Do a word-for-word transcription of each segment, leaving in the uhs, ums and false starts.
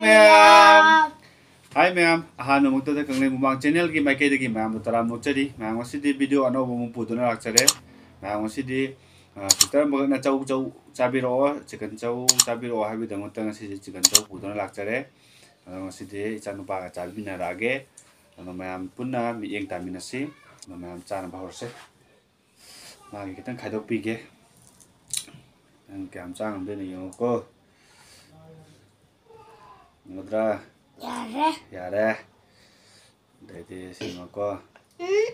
ꯃꯌꯥꯝ꯫ ꯍꯥꯏ ꯃꯌꯥꯝ, ꯑꯍꯥꯟꯕꯃꯛꯇꯗ ꯀꯪꯂꯩ ꯃꯨꯛꯕꯥꯡ ꯆꯦꯅꯦꯜꯒꯤ ꯃꯥꯏꯀꯩꯗꯒꯤ ꯃꯌꯥꯝꯕꯨ ꯇꯔꯥꯝꯅ ꯑꯣꯛꯆꯔꯤ꯫ ꯃꯌꯥꯝ, ꯉꯁꯤꯗꯤ ꯚꯤꯗꯤꯑꯣ ꯑꯅꯧꯕ ꯑꯃ ꯄꯨꯗꯨꯅ ꯂꯥꯛꯆꯔꯦ꯫ ꯃꯌꯥꯝ, ꯉꯁꯤꯗꯤ, ꯑ, ꯁꯤꯁꯇꯔ ꯑꯃꯈꯛꯅ ꯆꯧ ꯆꯧ ꯆꯥꯕꯤꯔꯛꯑꯣ, ꯆꯤꯀꯟ ꯆꯧ ꯆꯥꯕꯤꯔꯛꯑꯣ ꯍꯥꯏꯕꯒꯤꯗꯃꯛꯇ ꯉꯁꯤꯁꯦ ꯆꯤꯀꯟ ꯆꯧ ꯄꯨꯗꯨꯅ ꯂꯥꯛꯆꯔꯦ꯫ ꯑꯗꯣ ꯉꯁꯤꯗꯤ ꯏꯆꯥꯅꯨꯄꯥꯒ ꯆꯥꯃꯤꯟꯅꯔꯛꯑꯒꯦ꯫ ꯑꯗꯣ ꯃꯌꯥꯝ ꯄꯨꯟꯅ ꯃꯤꯠꯌꯦꯡ ꯇꯥꯃꯤꯟꯅꯁꯤ꯫ ꯑꯗꯣ ꯃꯌꯥꯝ ꯆꯥꯅꯕ ꯍꯧꯔꯁꯦ꯫ ꯃꯥꯒꯤ ꯈꯤꯇꯪ ꯈꯥꯏꯗꯣꯛꯄꯤꯒꯦ꯫ ꯅꯪ ꯀꯌꯥꯝ ꯆꯥ ꯉꯝꯗꯣꯏꯅꯣ ꯌꯦꯡꯉꯣꯀꯣ꯫ ꯉꯝꯒꯗ꯭ꯔꯥ? ꯌꯥꯔꯦ꯫ ꯌꯥꯔꯦ꯫ ꯑꯗꯩꯗꯤ ꯁꯤꯃꯀꯣ꯫ ꯎꯝ꯫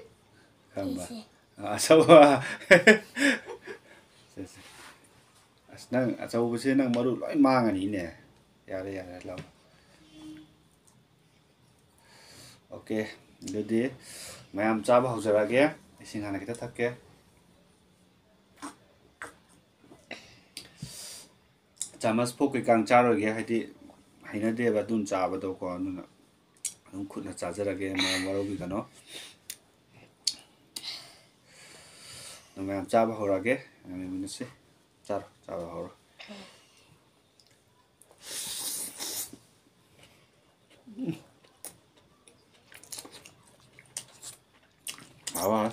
ꯀꯔꯝꯕ? ꯁꯤꯁꯦ꯫ ꯑ, ꯑꯆꯧꯕ꯫ ꯁꯦ, ꯁꯦ꯫ ꯑꯁ, ꯅꯪ ꯑꯆꯧꯕꯁꯦ ꯅꯪ ꯃꯔꯨ ꯂꯣꯏ ꯃꯥꯡꯉꯅꯤꯅꯦ꯫ ꯌꯥꯔꯦ, ꯌꯥꯔꯦ, ꯂꯧ꯫ ꯑꯣꯀꯦ, ꯑꯗꯨꯗꯤ ꯃꯌꯥꯝ ꯆꯥꯕ ꯍꯧꯖꯔꯛꯑꯒꯦ꯫ ꯏꯁꯤꯡ ꯍꯥꯟꯅ ꯈꯤꯇ ꯊꯛꯀꯦ꯫ ꯆꯥꯃꯁ, ꯐꯣꯛ ꯀꯩꯀꯥ ꯆꯥꯔꯣꯏꯒꯦ, ꯍꯥꯏꯗꯤ ꯍꯩꯅꯗꯦꯕ ꯑꯗꯨꯝ ꯆꯥꯕꯗꯣꯀꯣ, ꯑꯗꯨꯅ ꯑꯗꯨꯝ ꯈꯨꯠꯅ ꯆꯥꯖꯔꯒꯦ, ꯃꯌꯥꯝ ꯋꯥꯔꯧꯕꯤꯒꯅꯣ꯫ ꯑꯗꯨ ꯃꯌꯥꯝ ꯆꯥꯕ ꯍꯧꯔꯛꯑꯒꯦ, ꯃꯌꯥꯝ ꯌꯦꯡꯃꯤꯟꯅꯁꯤ꯫ ꯆꯥꯔꯣ, ꯆꯥꯕ ꯍꯧꯔꯣ꯫ ꯍꯥꯎꯔꯦ꯫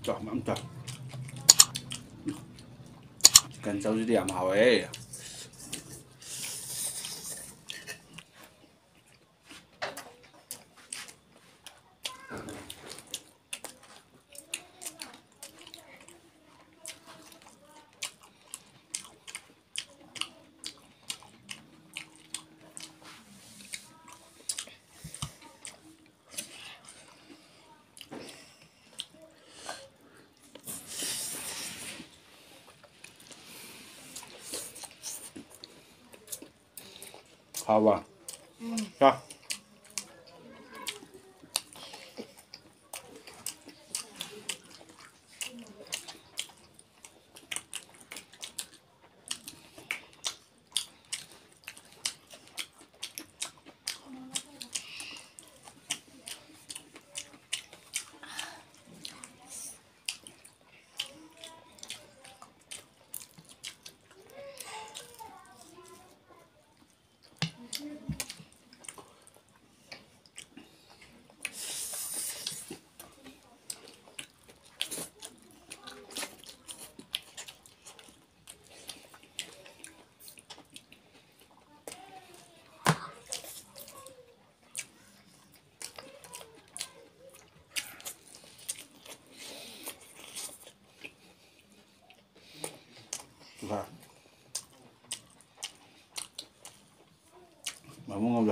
ꯆꯥꯛ ꯃꯌꯥꯝ ꯆꯥꯏ꯫ ꯆꯤꯛꯀꯟ ꯆꯧꯁꯤꯗꯤ ꯌꯥꯝ ꯍꯥꯎꯋꯦ꯫ ꯍꯥꯎꯕ? ꯎꯝ꯫ ꯆꯥ꯫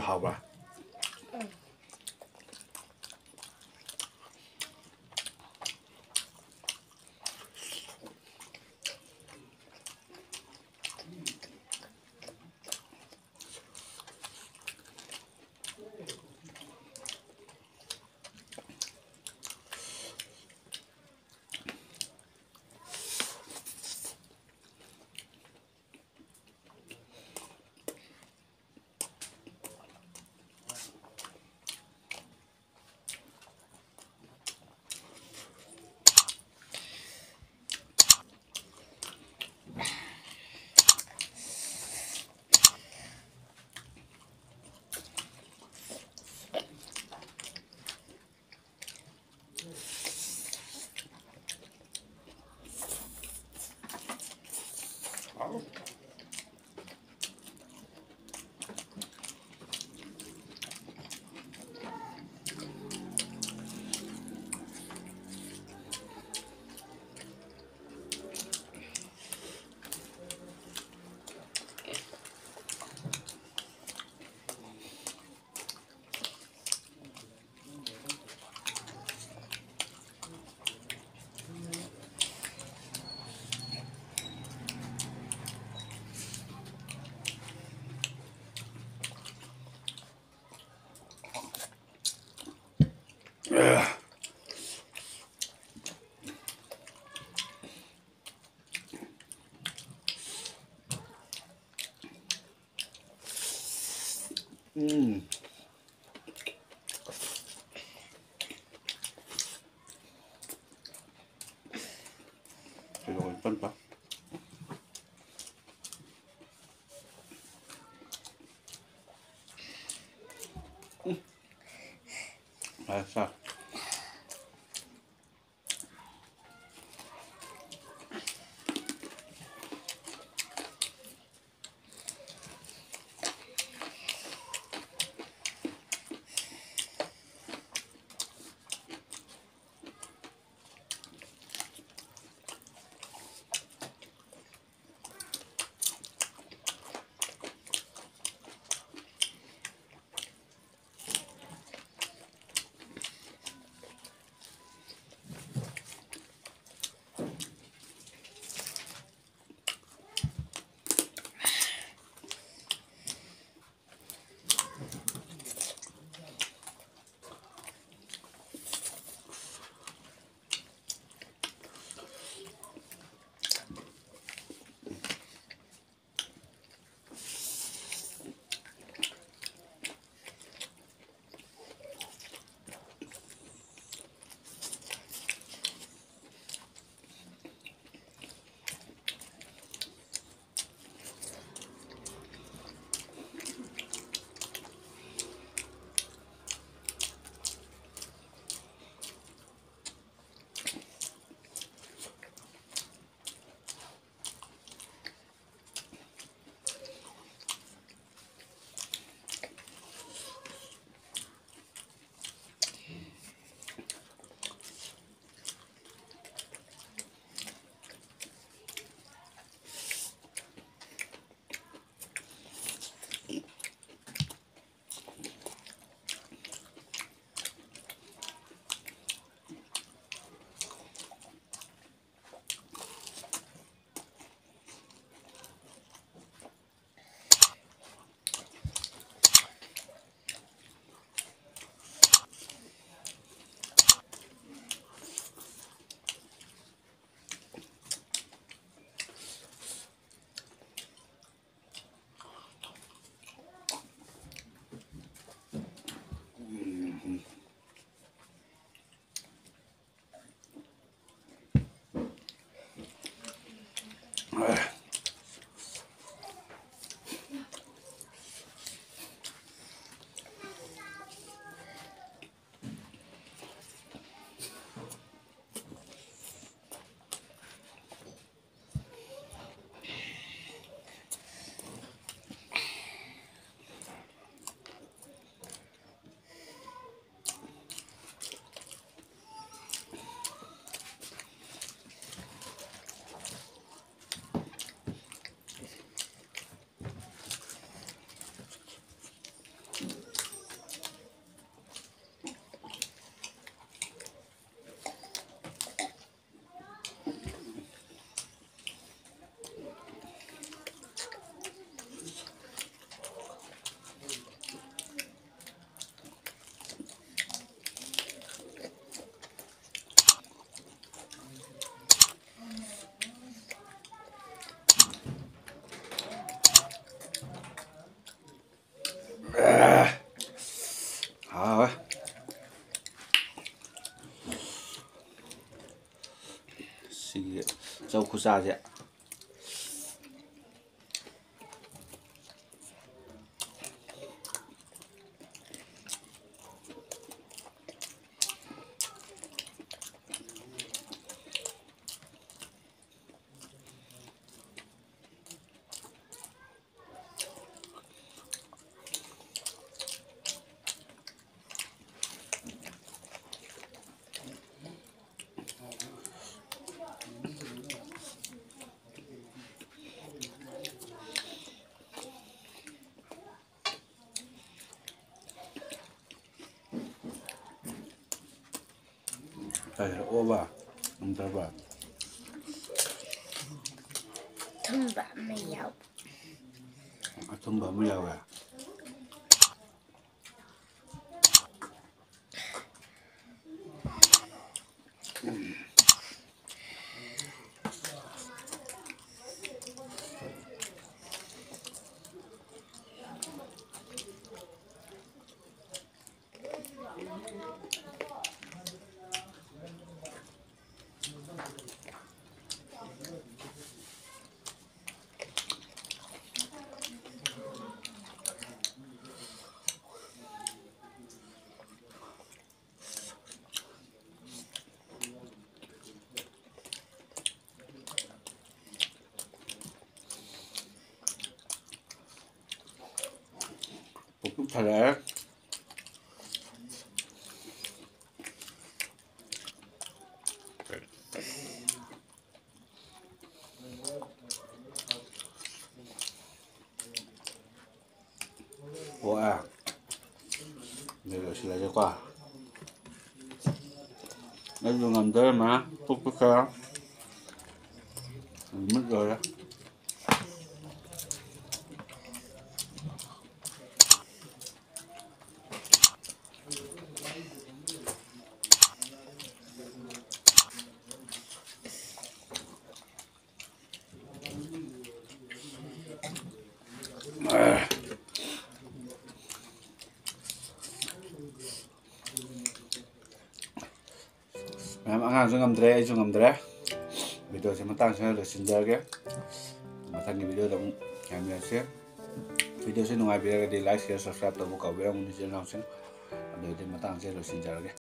ꯍꯥꯎꯕ꯭ꯔꯥ? ꯎꯝ꯫ ꯀꯩꯅꯣ ꯏꯄꯟ ꯄꯟ꯫ ꯎꯝ꯫ ꯌꯥꯔꯦ, ꯆꯥꯔꯣ꯫ ꯂꯧ ꯈꯨꯆꯥꯁꯦ꯫ ꯍꯥꯏꯔꯛꯑꯣꯕ, ꯉꯝꯗ꯭ꯔꯕ? ꯑꯊꯨꯝꯕ ꯑꯃ ꯌꯥꯎ꯫ ꯑꯊꯨꯝꯕ ꯑꯃ ꯌꯥꯎꯋꯦ꯫ ꯄꯨꯛ ꯄꯤꯛ ꯊꯜꯂꯦ꯫ ꯄꯣꯛꯑꯦ꯫ ꯑꯗꯨ ꯂꯣꯏꯁꯤꯜꯂꯁꯦꯀꯣ꯫ ꯑꯩꯁꯨ ꯉꯝꯗꯣꯔꯦ ꯃꯌꯥꯝ ꯄꯨꯛ ꯄꯤꯛꯈ꯭ꯔꯦ꯫ ꯅꯨꯃꯤꯠ ꯂꯣꯏꯔꯦ꯫ ꯃꯌꯥꯝ, ꯑꯉꯥꯡꯁꯨ ꯉꯝꯗ꯭ꯔꯦ, ꯑꯩꯁꯨ ꯉꯝꯗ꯭ꯔꯦ꯫ ꯚꯤꯗꯤꯑꯣꯁꯦ ꯃꯇꯥꯡꯁꯤꯗ ꯂꯣꯏꯁꯤꯟꯖꯔꯒꯦ꯫ ꯃꯊꯪꯒꯤ ꯚꯤꯗꯤꯑꯣꯗ ꯑꯃꯨꯛ ꯌꯥꯝꯃꯤꯟꯅꯁꯦ꯫ ꯚꯤꯗꯤꯑꯣꯁꯦ ꯅꯨꯡꯉꯥꯏꯕꯤꯔꯒꯗꯤ like, share, subscribe ꯇꯧꯕ ꯀꯥꯎꯕꯤꯔꯝꯒꯅꯨ ꯏꯆꯤꯜ ꯏꯅꯥꯎꯁꯤꯡ꯫ ꯑꯗꯨꯗꯤ ꯃꯇꯥꯡꯁꯤꯗ ꯂꯣꯏꯁꯤꯟꯖꯔꯒꯦ꯫